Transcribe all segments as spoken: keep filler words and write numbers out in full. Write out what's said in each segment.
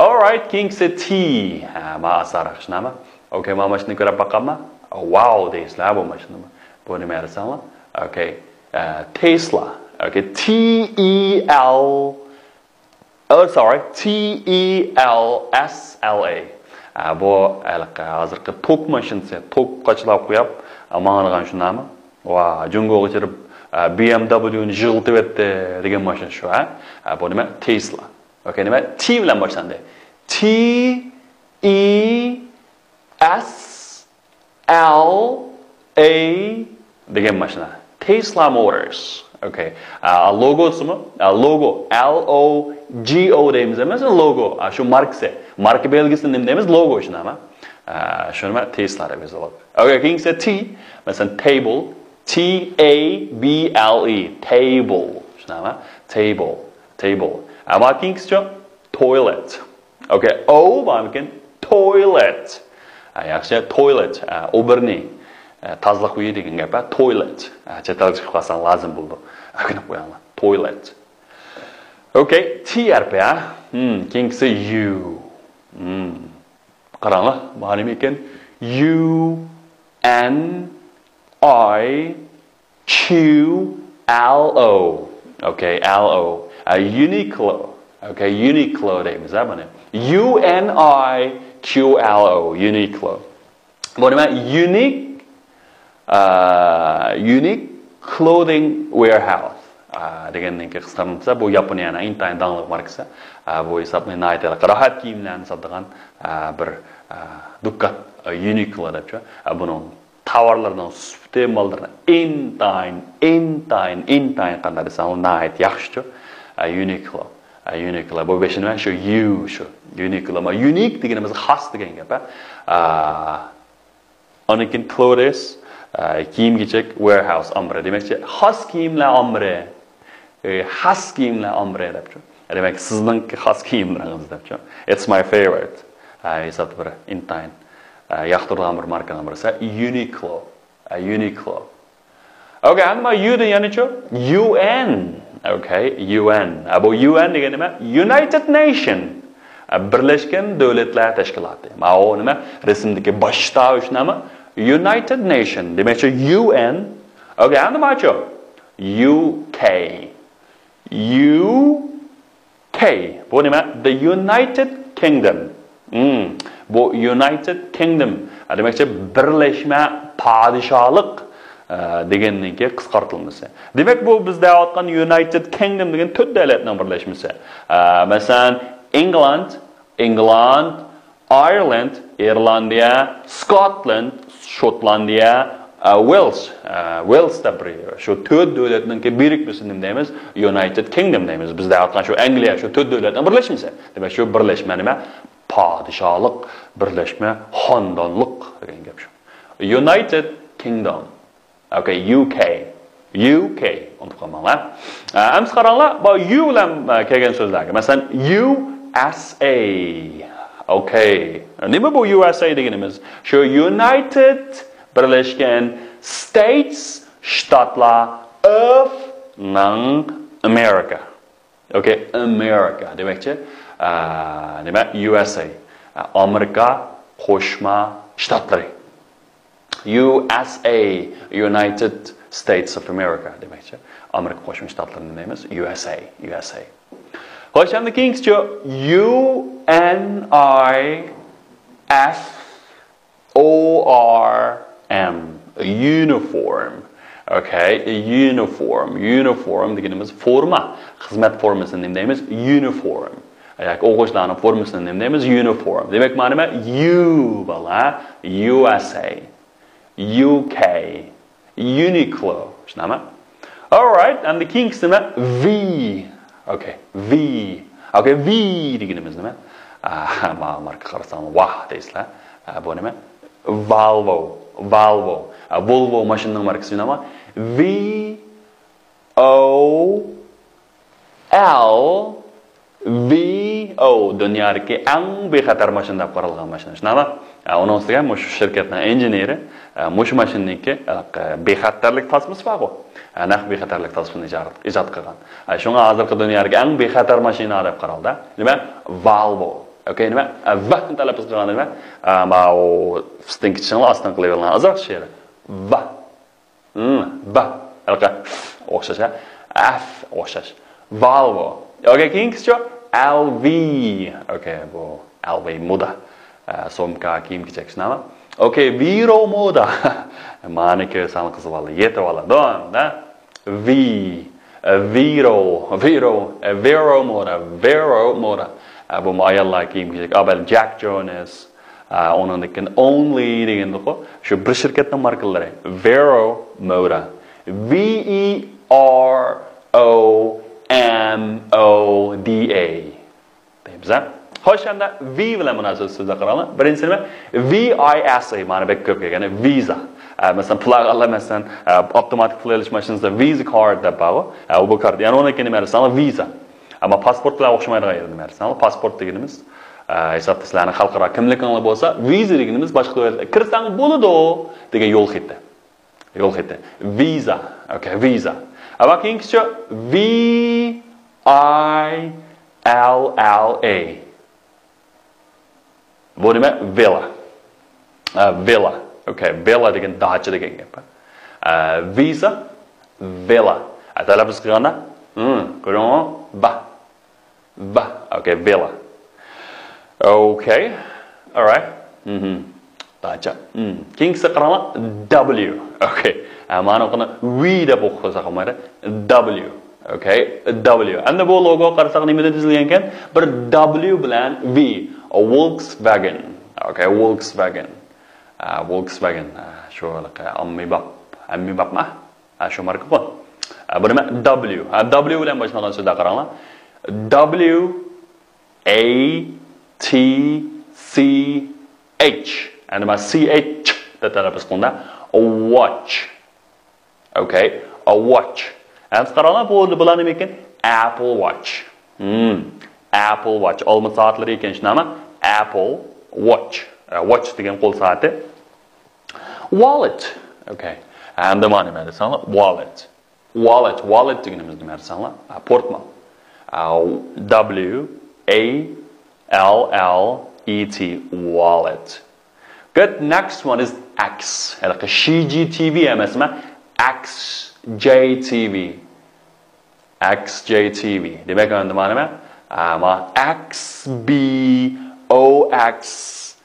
Alright, كېيىنكىسى T. ھە، ما ئاسانراق شۇنداقمۇ؟ Okay، ما ماشىنىنى كۆرۈپ باقامما؟ Wow دەيسىلەر بۇ ماشىنىنى. بۇ نېمە دېسەڭلار؟ Okay، Tesla. Okay, T E L Oh, sorry, T E L S L A. بۇ ھېلىقى ھازىرقى توك ماشىنىسى، توكقا چىلاپ قويۇپ ماڭىدىغان شۇنداقمۇ؟ ۋا، جۇڭگوغا چىرىپ، B M W نى يىغلىتىۋەتتى دېگەن ماشىنا شۇ، ھە؟ بۇ نېمە؟ Tesla. Okay، نېمە؟ T بىلەن باشلاندى. T E S L A دېگەن ماشىنا. Tesla Motors. Okay. لوگوسىمۇ؟ لوگو. L O G O دەيمىز ئەمەس، لوگو. شۇ ماركىسى. ماركا بەلگىسىنى نېمە دەيمىز؟ لوگو شۇنداقمۇ؟ شۇنى مەن Tesla دەپ يېزىۋالدىم. Okay، كېيىنكىسى T. مەسىلەن، table. T A B L E. Table. شۇنداقمۇ؟ Table. Table. ئەمما كېيىنكىسىچۇ؟ Toilet. Okay, O بارمىكىن؟ Toilet. ھە، ياخشى، toilet. ھە، ئوبىرنى، ھە، تازىلىق ئۆيى دېگەن گەپ، ھە، toilet. ھە، چەت ئەلگە چىقىپ قالساڭ لازىم بولىدۇ. ئۆگىنىپ قويۇڭلار. Toilet. Okay، T ھەرپى، ھە. Hmm، كېيىنكىسى U. Hmm. قاراڭلار، بۇ نېمە ئىكەن؟ U N I Q L O. Okay, L O. Uniqlo. Okay, Uniqlo دەيمىز، ھە، بۇنى. U N I Q L O، Uniqlo. بۇ نېمە؟ Unique، ئە، Unique Clothing Warehouse. ئە، دېگەننىڭكى قىسقارتمىسى، بۇ ياپونىيەنىڭ ئىنتايىن داڭلىق ماركىسى. ئە، بۇ ھېسابنى ناھايىتى راھەت كىيىملەرنى ساتىدىغان، ئە، بىر، ئە، دۇكان. ئە، Uniqlo دەپچۇ. ئە، بۇنىڭ تاۋارلىرىنىڭ سۈپىتى، ماللىرىنىڭ ئىنتايىن، ئىنتايىن، ئىنتايىن قانداق دېسەڭلار ناھايىتى ياخشىچۇ. ئە، Uniqlo. ئە، Uniqlo. بۇ بېشىنى مەن شۇ U شۇ. Uniqlo. ما Unique دېگىنىمىز خاس دېگەن گەپ، ھە. ئە، ئاندىن كېيىن clothes، ئە، كىيىم-كېچەك، warehouse ئامبىرى. دېمەكچى، خاس كىيىملەر ئامبىرى. ئە، خاس كىيىملەر ئامبىرى دەپچۇ. دېمەك، سىزنىڭكى خاس كىيىملىرىڭىز دەپچۇ. It's my favorite. ئە، ھېسابتا بىر ئىنتايىن، ئە، ياقتۇرىدىغان بىر ماركىنىڭ بىرسى. Uniqlo. ئە، Uniqlo. Okay، ئەمما U دىن يەنىچۇ؟ U N. Okay، U N. ئە، بۇ U N دېگەن نېمە؟ United Nation. ئە، بىرلەشكەن دۆلەتلەر تەشكىلاتى. ماۋۇ نېمە؟ رەسىمدىكى باش تاۋۇش نېمە؟ United Nation. دېمەكچى، U N. Okay، ئەمدى ماچۇ؟ U K. U K. بۇ نېمە؟ The United Kingdom. Hmm. بۇ United Kingdom. دېمەكچى، بىرلەشمە پادىشاھلىق، ئە، دېگەننىڭكى قىسقارتىلمىسى. دېمەك، بۇ بىز دەۋاتقان United Kingdom دېگەن تۆت دۆلەتنىڭ بىرلەشمىسى. ئە، مەسىلەن، England، England، Ireland، ئىرلاندىيە، Scotland، شوتلاندىيە، ئە، Wales، ئە، Wales دەپ بىر، شۇ تۆت دۆلەتنىڭكى بىرىكمىسىنى نېمە دەيمىز؟ United Kingdom دەيمىز. بىز دەۋاتقان شۇ ئەنگلىيە، شۇ تۆت دۆلەتنىڭ بىرلەشمىسى. دېمەك، شۇ بىرلەشمە نېمە؟ پادىشاھلىق، بىرلەشمە خاندانلىق دېگەن گەپ شۇ. United Kingdom. Okay، U K. U K. ئۇنتۇپ قالماڭلار. ئە، ئەمسە قاراڭلار، بۇ U بىلەن، ئە، كەلگەن سۆزلەرگە. مەسىلەن، U S A. Okay. نېمە بۇ U S A دېگىنىمىز؟ شۇ United، بىرلەشكەن States، شتاتلار of نىڭ America. Okay، America دېمەكچى، ئە، نېمە؟ U S A. ئە، ئامېرىكا قوشما شتاتلىرى. U S A، United States of America دېمەكچى. ئامېرىكا قوشما شتاتلىرىنى دەيمىز، U S A، U S A. خوش، ئەمدى كېيىنكىسىچۇ؟ U N I F O R M. Uniform. Okay، uniform. Uniform دېگىنىمىز فورما. خىزمەت فورمىسىنى نېمە دەيمىز؟ Uniform. ياكى ئوقۇغۇچىلارنىڭ فورمىسىنى نېمە دەيمىز؟ Uniform. دېمەك، مانا نېمە؟ U بالا، U S A. U K. Uniqlo. شۇنداقمۇ؟ Alright، ئەمدى كېيىنكىسى نېمە؟ V. Okay، V. Okay، V دېگىنىمىز نېمە؟ ئا، ما-، ماركا قارىساڭلار، ۋاھ دەيسىلەر. ئا، بۇ نېمە؟ Volvo. Volvo. ئا، Volvo ماشىنىنىڭ ماركىسى نېمە؟ V O L V O، دۇنيادىكى ئەڭ بىخەتەر ماشىنا دەپ قارالغان ماشىنا. شۇنداقمۇ؟ ئە، ئۇنىڭ ئۈستىگە مۇشۇ شىركەتنىڭ ئىنژېنېرى، ئە، مۇشۇ ماشىنىنىڭكى، ئە، بىخەتەرلىك تاسمىسى بارغۇ. ئە، نەق بىخەتەرلىك تاسمىسىنى ئىجاد، ئىجاد قىلغان. ئە، شۇڭا ھازىرقى دۇنيادىكى ئەڭ بىخەتەر ماشىنا دەپ قارالدى. نېمە؟ Volvo. ئوكەي، نېمە؟ ۋ تەلەپپۇز قىلغاندا نېمە؟ ماۋۇ ئۈستۈنكى چىشىڭلار ئاستىن قىلىۋېلىڭلار. ئازراق شېئىر. ۋ. ۋ. ھېلىقى ئوخشاش، ھە؟ ئەف ئوخشاش. ۋالۋو. ئوكەي، كېيىنكىسىچۇ؟ ئەلۋى. ئوكەي، بۇ ئەلۋى مودا. سومكا، كىيىم-كېچەك شۇنداقمۇ؟ ئوكەي، ۋىرو مودا. مانا كۆرسەڭ قىز بالا يېتىۋالىدۇ، ھە؟ ۋى، ۋىرو، ۋىرو، ۋىرو مودا، ۋىرو مودا. بۇ ئاياللار كىيىم-كېچەك. ئابەل جاك جونس. ئۇنىڭدىن كېيىن ئونلى دېگەندىكۇ. شۇ بىر شىركەتنىڭ ماركىلىرى. ۋىرو مودا. V E R O M O D A. دەيمىز، ھە؟ خوش، ئەمدى V بىلەن مۇناسىۋەتلىك سۆزلەر قاراڭلار. بىرىنچىسى نېمە؟ V I S A، مانا بەك كۆپ كەلگەن، ۋىزا. ئە، مەسىلەن، پۇل ئالغانلار، مەسىلەن، ئە، ئاپتوماتىك پۇل ئېلىش ماشىنىسىدا ۋىزا كارت دەپ بارغۇ. ئە، بۇ كارت. يەنە ئۇنىڭكى نېمە دېسەڭلار، ۋىزا. ئەمما پاسپورت بىلەن ئوخشىمايدىغان يېرى نېمە دېسەڭلار، پاسپورت دېگىنىمىز، ئە، ھېسابتا سىلەرنىڭ خەلقئارا كىملىكىڭلار بولسا، ۋىزا دېگىنىمىز باشقا دۆلەتكە كىرسەڭ بولىدۇ دېگەن يول خېتى. يول خېتى. ۋىزا. ئوكەي، ۋىزا. ئەمما كېيىنكىسىچۇ؟ V I L L A. بۇ نېمە؟ ۋىلا. ئە، ۋىلا. ئوكەي، ۋىلا دېگەن داچا دېگەن گەپ. ئە، ۋىزا، ۋىلا. ئە، تەلەپپۇز قىلغاندا، ھم، كۆرۈڭلار، با. ۋا، ئوكەي، ۋىلا. ئوكەي. ئالرايت. مهم. داچا. مم. كېيىنكىسىگە قاراڭلار. W. ئوكەي. ئە، مانا ئۇنى V دەپ ئوقۇساق بولمايدۇ. W. ئوكەي. W. ئەمدى بۇ لوگو قارىساق نېمىدىن تۈزۈلگەنكەن؟ بىر W بىلەن V. Volkswagen. ئوكەي، Volkswagen. ئە، Volkswagen. ئە، شۇ ھېلىقى ئاممىباب. ئاممىبابمۇ؟ ھە، شۇ ماركىغۇ. ھە، بۇ نېمە؟ W. ھە، W بىلەن باشلانغان سۆزلەر قاراڭلار. W A T C H. يەنى مانا C H دەپ تەلەپپۇز قىلىنىدۇ. A watch. ئوكەي. A watch. ئەمدى قاراڭلار، بۇ، بۇلار نېمە ئىكەن؟ Apple Watch. ھم. Apple Watch. ئالما سائەتلىرى ئىكەن، شۇنداقمۇ؟ Apple Watch. ئە، watch دېگەن قول سائىتى. Wallet. ئوكەي. ئەمدى مانا نېمە دېسەڭلار؟ Wallet. Wallet. Wallet دېگىنىمىز نېمە دېسەڭلار؟ ھە، پورتمال. ئە، W A L L E T. Wallet. Good. Next one is X. ھېلىقى شى جى تى ۋى ئەمەسمۇ؟ X J T V. X J T V. دېمەك، ئەمدى مانا نېمە؟ ئە، مانا X B O X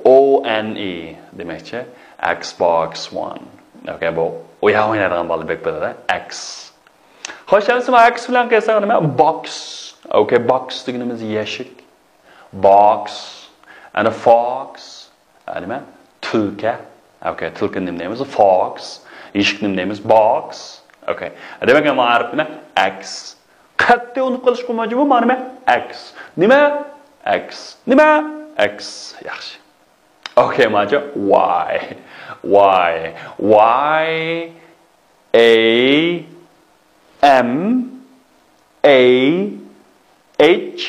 O N E دېمەكچى. Xbox One. ئوكەي، بۇ ئويۇن ئوينايدىغان بالا بەك بىلىدۇ. X. خوش، ئەمدى مانا X بىلەن قىياسلىغان نېمە؟ Box. ئوكەي، box دېگىنىمىز يەشىك. Box. And a fox. ئە، نېمە؟ تۈلكە. ئوكەي، تۈلكىنى نېمە دەيمىز؟ Fox. يېشىكنى نېمە دەيمىز؟ Box. ئوكەي. دېمەك، مانا ھەرپ نېمە؟ X. قەتئىي ئۇنتۇپ قېلىشقا بولمايدۇ، مانا نېمە؟ X. نېمە؟ X. نېمە؟ X. ياخشى. ئوكەي، ماچا. Y. Y. Y A M A H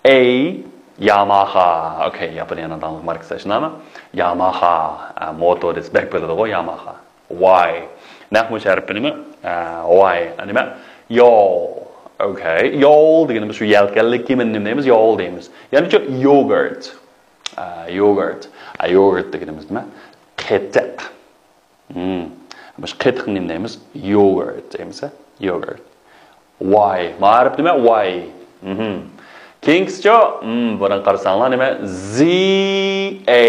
A. Yamaha. ئوكەي، ياپونىيەنىڭ داڭلىق ماركىسى، شۇنداقمۇ؟ Yamaha. ئە، موتور دېسە بەك بىلىدىغۇ، Yamaha. Y. نەق مۇشۇ ھەرپى نېمە؟ ئە، Y. نېمە؟ يول. ئوكەي. يول دېگىنىمىز شۇ يەلكەنلىك كېمىنى نېمە دەيمىز؟ يول دەيمىز. يەنىچۇ؟ Yogurt. ئە، yogurt. ئە، yogurt دېگىنىمىز نېمە؟ قېتىق. مم. مۇشۇ قېتىقنى نېمە دەيمىز؟ Yogurt دەيمىز، ھە؟ Yogurt. Y. مانا ھەرپ نېمە؟ Y. مهم. كېيىنكىسىچۇ؟ مم، بۇنى قارىساڭلار نېمە؟ Z A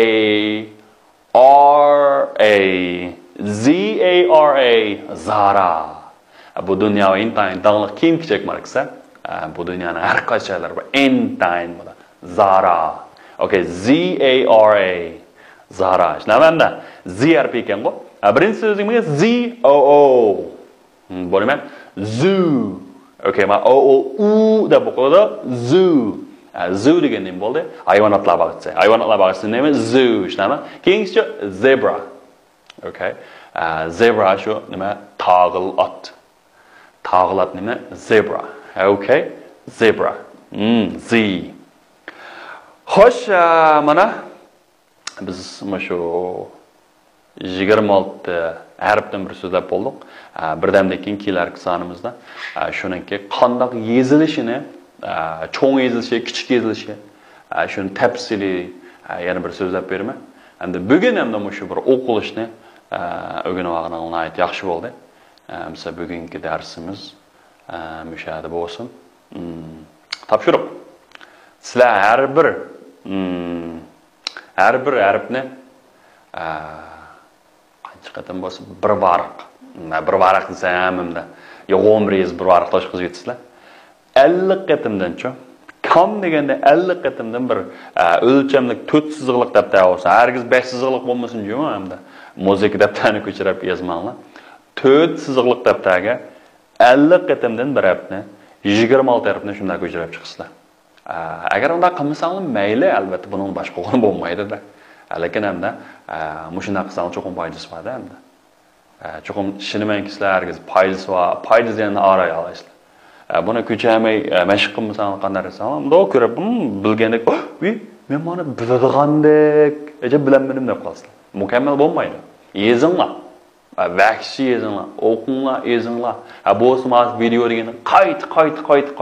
R A. Z A R A. Zara. بۇ دۇنيا ئىنتايىن داڭلىق كىيىم-كېچەك ماركىسى. ئە، بۇ دۇنيانىڭ ھەر قايسى جايلىرى بار. ئىنتايىن بۇلار. Zara. ئوكەي، Z A R A. Zara. شۇنداقمۇ ئەمدى؟ Z ھەرپى ئىكەنغۇ. ئە، بىرىنچى سۆزلىرىمىز Z O O. ھم، بۇ نېمە؟ Zoo. ئوكەي، مانا O O U دەپ ئوقۇلىدۇ. Zoo. ئە، zoo دېگەن نېمە بولدى؟ ھايۋاناتلار باغچىسى. ھايۋاناتلار باغچىسى نېمە؟ Zoo. شۇنداقمۇ؟ كېيىنكىسىچۇ؟ Zebra. ئوكەي. ئە، zebra شۇ نېمە؟ تاغىل ئات. تاغىل ئات نېمە؟ Zebra. ئوكەي. Zebra. مم، Z. خوش، ئە، مانا بىز مۇشۇ يىگىرمە ئالتە ھەرپتىن بىر سۆزلەپ بولدۇق. ئە، بىردەمدىن كېيىن كېلەركى سانىمىزدا، ئە، شۇنىڭكى قانداق يېزىلىشىنى، ئە، چوڭ يېزىلىشى، كىچىك يېزىلىشى، ئە، شۇنى تەپسىلىي، ئە، يەنە بىر سۆزلەپ بېرىمەن. ئەمدى بۈگۈن ئەمدى مۇشۇ بىر ئوقۇلۇشنى، ئە، ئۆگىنىۋالغىنىڭ ناھايىتى ياخشى بولدى. ئە، مىسال، بۈگۈنكى دەرسىمىز، ئە، مۇشۇ يەردە بولسۇن. مم، تاپشۇرۇق. سىلەر ھەر بىر، مم، ھەر بىر ھەرپنى، ئە، قانچە قېتىم بولسا، بىر ۋاراق. مە، بىر ۋاراق دېسەم، ھەممىدە يوغان بىر يېزىپ، بىر ۋاراقتا ئوچۇقىزىپ كېتىسىلەر. ئەللىك قېتىمدىنچۇ؟ كام دېگەندە ئەللىك قېتىمدىن بىر، ئە، ئۆلچەملىك تۆت سىزىقلىق دەپتەر بولسا، ھەرگىز بەش سىزىقلىق بولمىسۇن جۇمۇ، ھەمدە مۇزىكا دەپتەرنى كۆچۈرۈپ يازماڭلار. تۆت سىزىقلىق دەپتەرگە ئەللىك قېتىمدىن بىر ھەرپنى، يىگىرمە ئالتە ھەرپنى شۇنداق كۆچۈرۈپ چىقىسىلەر. ئە، ئەگەر ئۇنداق قىلمىساڭلار مەيلى، ئەلۋەتتە بۇنىڭ باشقا ئورنى بولمايدۇ-دە. لېكىن ھەمدە، ئە، مۇشۇنداق قىلساڭلار چوقۇم پايدىسى بار-دە ھەمدە. ئە، چوقۇم ئىشىنىمەنكى سىلەر ھەرگىز پايدىسى بار، پايدىسى دېگەننى ئاراي ئالايسىلەر. ئە، بۇنى كۆچۈرمەي، ئە، مەشىق قىلمىساڭلار قانداق دېسەڭلار، مۇنداق كۆرۈپ، ھىم، بىلگەندەك، ۋىي، مەن مانا بىلىدىغاندەك، ئەجەب بىلەلمىدىم دەپ قالىسىلەر. مۇكەممەل بولمايدۇ. يېزىڭلار. ۋەھشىي يېزىڭلار، ئوقۇڭلار، يېزىڭلار. ھە، بولسىمۇ ھازىر ۋىدېئو دېگەننى قايتا، قايتا،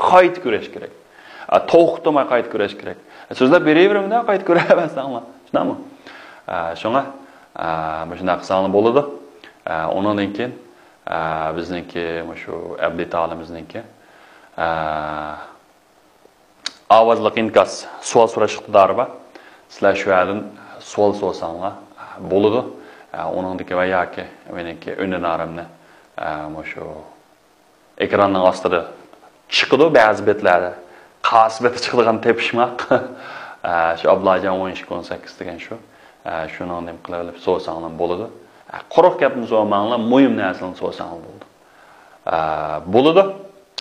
قايتا كۆرۈش كېرەك. ھە، توختىماي قايتا كۆرۈش كېرەك. ھە، سۆزلەپ بېرىۋېرىمدە، قايتا كۆرۈۋەرسەڭلار. شۇنداقمۇ؟ ھە، شۇڭا، ھە، مۇشۇنداق قىلساڭلار بولىدۇ. ھە، ئۇنىڭدىن كېيىن، ھە، بىزنىڭكى مۇشۇ ئەبلىت ئالىمىزنىڭكى، ھە، ئاۋازلىق ئىنكاس، سوئال سوراش ئىقتىدارى بار. سىلەر شۇ يەردىن سوئال سورىساڭلار بولىدۇ. ئۇنىڭدىكى ۋە ياكى مېنىڭكى ئۈندىدارىمنى، مۇشۇ ئېكراننىڭ ئاستىدا چىقىدۇ بەزى بەتلەردە. قايسى بەتتە چىقىدىغان تېپىشماق. شۇ ئابلاجان ئون ئىككى ئون سەككىز دېگەن شۇ. شۇنىڭ نېمە قىلىۋېلىپ سورىساڭلار بولىدۇ. قۇرۇق گەپنى سورىماڭلار، مۇھىم نەرسىلەرنى سورىساڭلار بولىدۇ. ئە، بولىدۇ.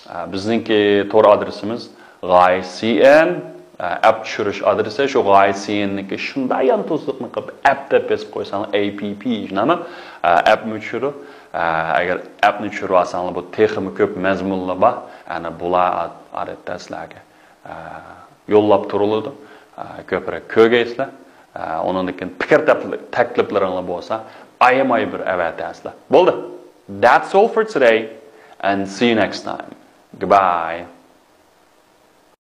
ئە، بىزنىڭكى تور ئادرېسىمىز غايە سى ئېن، ئە، ئەپ چۈشۈرۈش ئادرېسى، شۇ غايە سى ئېننىڭكى شۇنداق يانتۇزلۇقنى قىلىپ، ئەپ دەپ بېسىپ قويساڭلار، ئەي پى پى، شۇنداقمۇ؟ ئە، ئەپمۇ چۈشۈرىدۇ. ئە، ئەگەر ئەپنى چۈشۈرۈۋالساڭلار، بۇ تېخىمۇ كۆپ مەزمۇنلار بار. ئەنە بۇلار ئا-، ئادەتتە سىلەرگە، ئە، يوللاپ تۇرۇلىدۇ. ئە، كۆپرەك كۆرگەيسىلەر. ئە، ئۇنىڭدىن كېيىن پىكىر تەپ-، تەكلىپلىرىڭلار بولسا، ئايىماي بىر ئەۋەتەسىلەر. بولدى. That's all for today and see you next time. Goodbye.